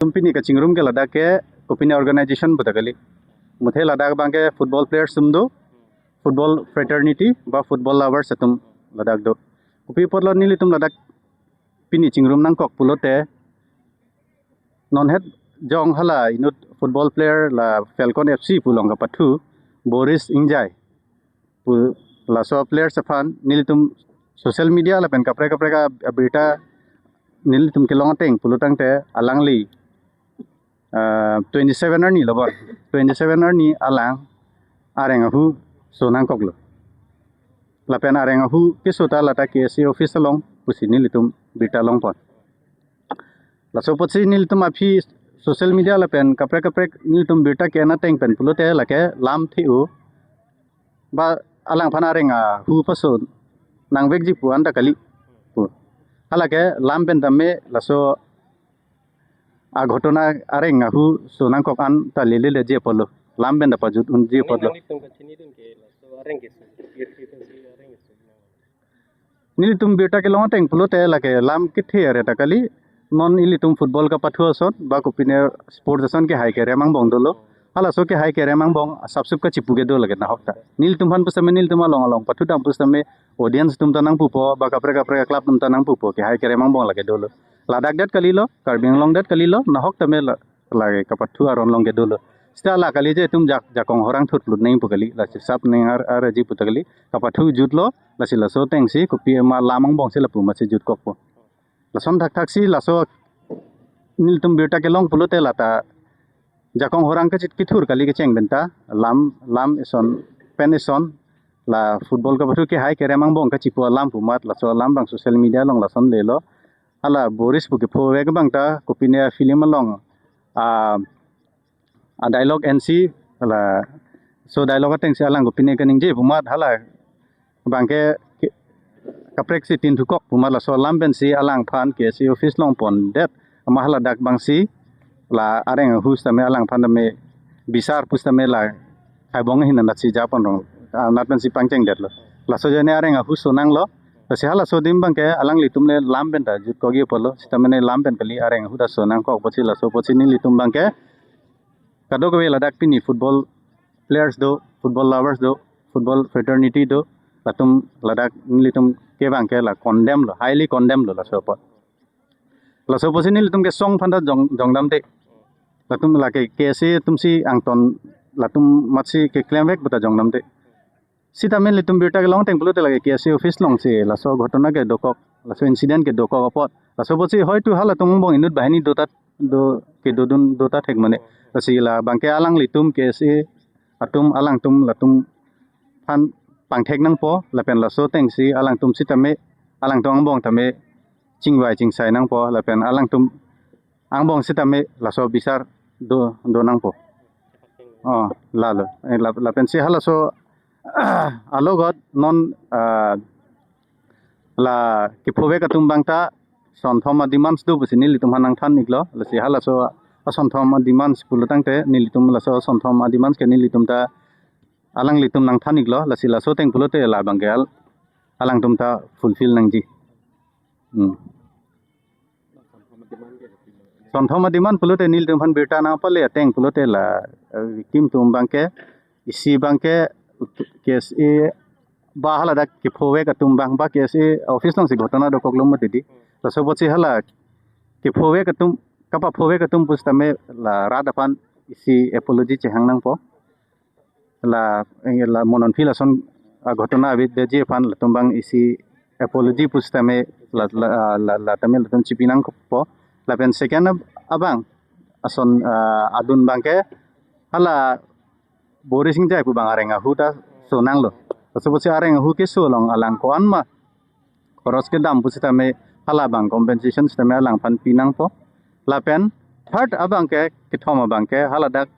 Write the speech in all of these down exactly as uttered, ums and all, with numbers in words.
Tum pini kachingrum ke ladak ke kopine organization puta kali. Muthe ladak abang ke football players atum do, football fraternity ba football lovers atum ladak do. Kopi apotlo nelitum ladak pini chingrum nangkok pulote, non het jong hala inut football player la Falcon F C pu along kapathu Boris Ingjai pu laso players aphan nelitum social media lapen kaprek kaprek abirta nelitum kelong ateng pulotangte alangli, ah, twenty seven arni lo bon, twenty seven arni alang areng ahu so nangkoklo. Lapen areng ahu keso ta lata K S A office along pusi nelitum birta longpon. Laso apotsi nelitum aphi social media lapen kaprek kaprek nelitum birta ke-en ateng pen pulote lake lam the-o ba alangphan areng ahu paso nangvekji pu anta kali pu. Halake lam pen tame laso aghotona areng ahu so nangkok anta lele leji apotlo. Lam pen ta pajut unji apotlo. Nelitum kachinidun ke laso areng keso, areng keso. Nelitum birta kelong ateng pulote lake lam kethe are ta kali, non ilitum football kapathu ason ba kopine sports ason kehai kerem angbong dolo. Halaso kehai kerem angbong asapsup kachipu kedo lake nahok ta. Nelitum aphan pusitame nelitum along along pathu dam pusitame audience atum ta nangpupo ba kaprek kaprek club atum ta nangpupo kehai kerem angbong lake dolo. Ladak det kalilo, Karbi Anglong det kalilo, nahok tame la, lake kapathu aron along kedolo. Seta la kali je itum jak, jakong horang thut lut nangpo kali, lasi sap nang ar, arji puta kali, kapathu jutlo, lasi laso atengsi kopi ma lam angbongsi lapu amatsi jutkokpo. Lason thakthaksi laso nelitum birta kelong pulote lata jakong horang kachit kithur kali kecheng pen ta lam, lam eson pen eson la football kapathu kehai kerem angbong kachipu alam pu amat laso alam abang social media along lason lelo. Hala Boris pu kephovek abang ta kopine film along a, a dialogue ensi, hala so dialogue atengsi alang kopine kaningje pu amat hala abang ke, ke kaprek si tin thukok pu amat laso alam pensi alangphan K S A office along pondet. Ama haladak abangsi la areng ahu sitame alangphan tame bisar pusitame la khaibong ahin anatsi japon rong, anat pensi pangchengdetlo. Laso ajoine areng ahu so nanglo. Lasi halaso adim abang ke alanglitum le lam pen ta jutkokji apotlo. Sitame ne lam pen kali areng ahu ta so nangkok apotsi laso apotsi nelitum abang ke kadokave ladak pini football players do, football lovers do, football fraternity do, latum ladak nelitum ke abang ke la condemn lo, highly condemn lo laso apot. Laso apotsi nelitum kesong aphanta jong, jongdamde. Latum lake K S A atumsi angton latum amatsi keklemvek puta jongdamde. Sitame nelitum birta kelong ateng pulote lake K S A office alongsi laso ghotona kedokok, laso incident kedokok apot. Laso apotsi hoitu halatum angbong inut banghini do ta, do kedodun do ta thek mane. Lasi la abang ke alanglitum K S A atum alangtum latum aphan pangthek nangpo lapen laso atengsi alangtum sitame alangtum angbong tame chingvai chingsai nangpo lapen alangtum angbong sitame laso bisar do, do nangpo. Oh, lalo. Eh, la, lapensi halaso alogot non, ah, la kephovek atum abang ta sonthom a demands do pusi nelitum aphan nangthan iklo. Lasi halaso asonthom a demands pulotangte nelitum laso asonthom a demands ke nelitum ta alanglitum nangthan iklo. Lasi laso ateng pulote la abang ke al, alangtum ta fulfill nangji. Hmm. Sonthom a demand pulote nelitum aphan birta nangpale ateng pulote la, eh, victim atum abang ke, isi abang ke K S A ba haladak kephovek atum abang ba K S A office alongsi ghotona dokoklo mati di. Laso apotsi hala kephovek atum, kapaphovek atum pusitame la rat aphan isi apology chehang nangpo. La, eh, la mo non aphi lason, ah, ghotona avedetji aphan latum abang isi apology pusitame la, la, ah, la, la tame latum chipi nangpo. Lapen second ab-, abang ason, ah, adun abang ke hala Boris Ingjai pu abang areng ahu ta so nanglo. Laso apotsi areng ahu keso along alang ko-an ma khoros kedam pusitame hala abang compensation sitame alangphan pi nangpo. Lapen third abang ke, kethom abang ke haladak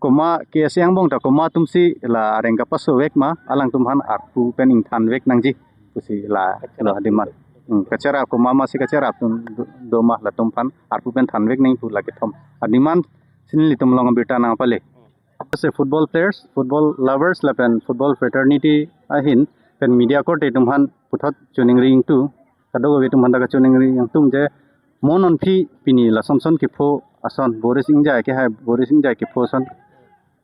komat K S A angbong ta komat atumsi la areng kapasovek ma alangtum aphan arpu pen ingthanvek nangji pusi la lo demand. Hmm, kacherap komat amatsi kacherap atum do, do ma latum aphan arpu pen thanvek nang pu la kethom a demand si nelitum along birta nangpale. As a football players, football lovers lapen football fraternity ahin pen media korte atum aphan puthot choningri ingtung, kadokave atum aphan ta kachoningri ingtung je mo non aphi pini lasonson kepho ason Boris Engjai ke hai Boris Engjai kepho ason.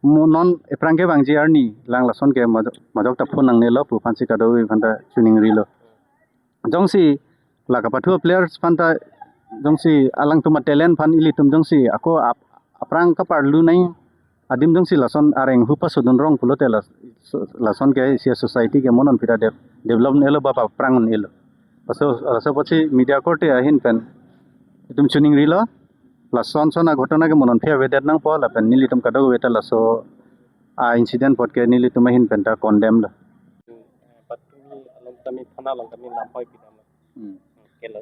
Mo non ephrang kevangji arni lang lason ke majok, majok ta phone nangnelo pu aphansi kadokave aphanta chiningrilo. Jongsi la kapathu players aphanta jongsi alangtum a-talent aphan ilitum jongsi ako ap-, aphrang kaparlu nai adim jongsi lason areng hu pasodun rong pulote las-, lason ke isi society ke mo non pita de-, develop un-elo ba aphrang un-elo. Laso, laso apotsi media korte ahin pen itum chiningrilo. Lason son aghotona ke mo non phi avedet nangpo lapen nelitum kadokave ta laso a-incident apot ke nelitum ahin pen ta condemn lo. Patumi along tame thana along tame lam hoi pidam lo. Hmm. Kelo.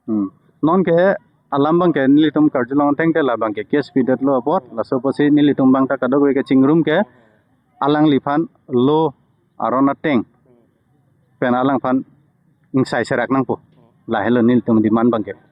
Hmm. Non ke alam abang ke nelitum karjulong ateng te labang ke case pidetlo apot, laso apotsi nelitum abang ta kadokave ke chingrum ke alangliphan law aron ateng pen alangphan ingsai serak nangpo. Lahelo nelitum demand abang ke.